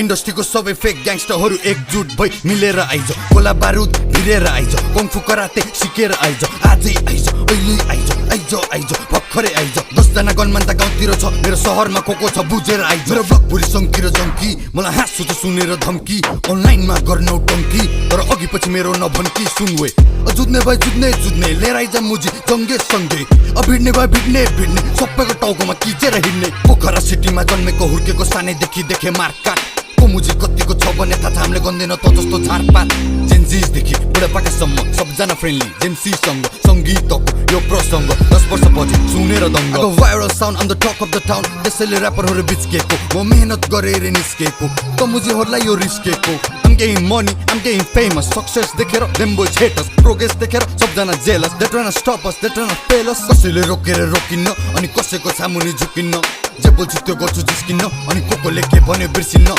इन्डस्ट्रीको सबै फेक ग्याङ्स्टरहरू एकजुट भई मिलेर आइज गोला बारुद भिरेर आइज कङ्फु कराते सिकेर आइज आजै आइज अहिले आइज आइज आइज भर्खरै आइज 10 जना गनमान त गाउँतिर छ मेरो शहरमा को छ बुझेर आइज मेरो ब्लग भुरी सङ्की र जङ्की मलाई हाँसु त सुनेर धम्की अनलाइनमा गर्नौ टङ्की तर अघि पछि मेरो नभन्की सुनवे जुझ्ने भए जुझ्ने लिएर आइज मुजी जङ्गे सँगै भिड्ने भए भिड्ने सबैको टाउकोमा किचेर हिँड्ने पोखरा सिटीमा जन्मेको हुर्केको सानैदेखि देखे मारकाट को मुजी कतिको छ भने थाहा छ हामीले गन्दैन त जस्तो झारपात जेन्जिसदेखि बुढापाकासम्म सबजना फ्रेन्डली जेन्सीसँग सङ्गीतको यो प्रसङ्ग 10 वर्ष पछि सुनेर दङ्ग viral sound on the talk of the town त्यसैले ऱ्यापरहरू बिच्केको म मेहनत गरेर निस्केको त मुजीहरूलाई यो रिस्केको I'm getting money, I'm getting famous Success देखेर them boys hate us Progress देखेर सबजना jealous They tryna stop us, they tryna fail us कसैले रोकेर रोकिन्न अनि कसैको सामुनि झुकिन्न जे बोल्छु त्यो गर्छु जिस्किन्न अनि कोले के भन्यो बिर्सिन्न